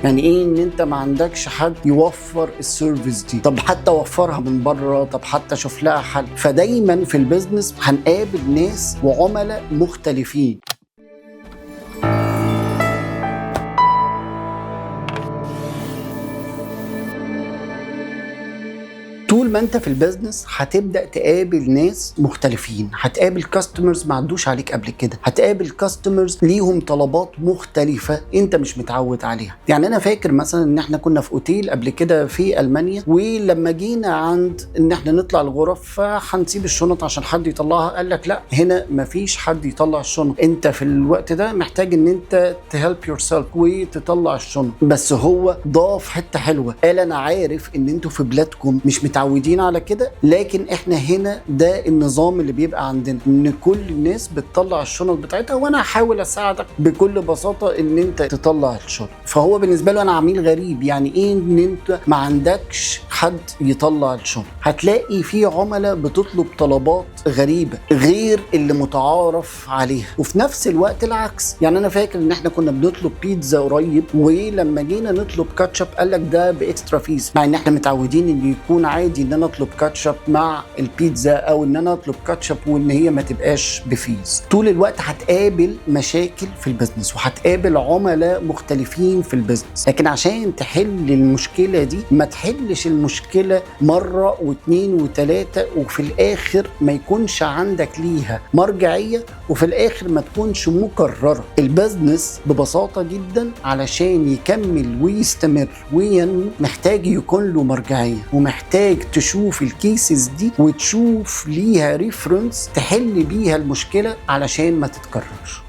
يعني ايه ان انت ما عندكش حد يوفر ال service دي؟ طب حتى وفرها من بره، طب حتى شوف لها حل. فدايما في ال business هنقابل ناس وعملاء مختلفين. طول ما انت في ال business هتبدا تقابل ناس مختلفين، هتقابل customers ما عدوش عليك قبل كده، هتقابل customers ليهم طلبات مختلفة انت مش متعود عليها. يعني انا فاكر مثلا ان احنا كنا في اوتيل قبل كده في المانيا، ولما جينا عند ان احنا نطلع الغرف فهنسيب الشنط عشان حد يطلعها، قال لك لا، هنا مفيش حد يطلع الشنط، انت في الوقت ده محتاج ان انت ت help yourself وتطلع الشنط. بس هو ضاف حتة حلوه، قال انا عارف ان انتوا في بلادكم مش متعودين على كده، لكن احنا هنا ده النظام اللي بيبقى عندنا، ان كل الناس بتطلع الشنط بتاعتها، وانا هحاول اساعدك بكل بساطة ان انت تطلع الشنط. فهو بالنسبة له انا عميل غريب، يعني ايه ان انت ما عندكش حد يطلع الشنط؟ هتلاقي في عملاء بتطلب طلبات غريبة غير اللي متعارف عليها، وفي نفس الوقت العكس. يعني انا فاكر ان احنا كنا بنطلب بيتزا قريب، ولما جينا نطلب كاتشب قال لك ده ب extra fees، مع ان احنا متعودين ان يكون عادي ان انا اطلب كاتشب مع البيتزا، او ان انا اطلب كاتشب وان هي ما تبقاش ب fees. طول الوقت هتقابل مشاكل في ال business، وهتقابل عملاء مختلفين في ال business، لكن عشان تحل المشكلة دي ما تحلش المشكلة مرة واثنين وثلاثة وفي الاخر ما يكونش عندك ليها مرجعية، وفي الاخر ما تكونش مكررة. ال business ببساطة جدا علشان يكمل ويستمر وينمو محتاج يكون له مرجعية، ومحتاج تشوف ال cases دي وتشوف ليها reference تحل بيها المشكلة علشان ما تتكررش.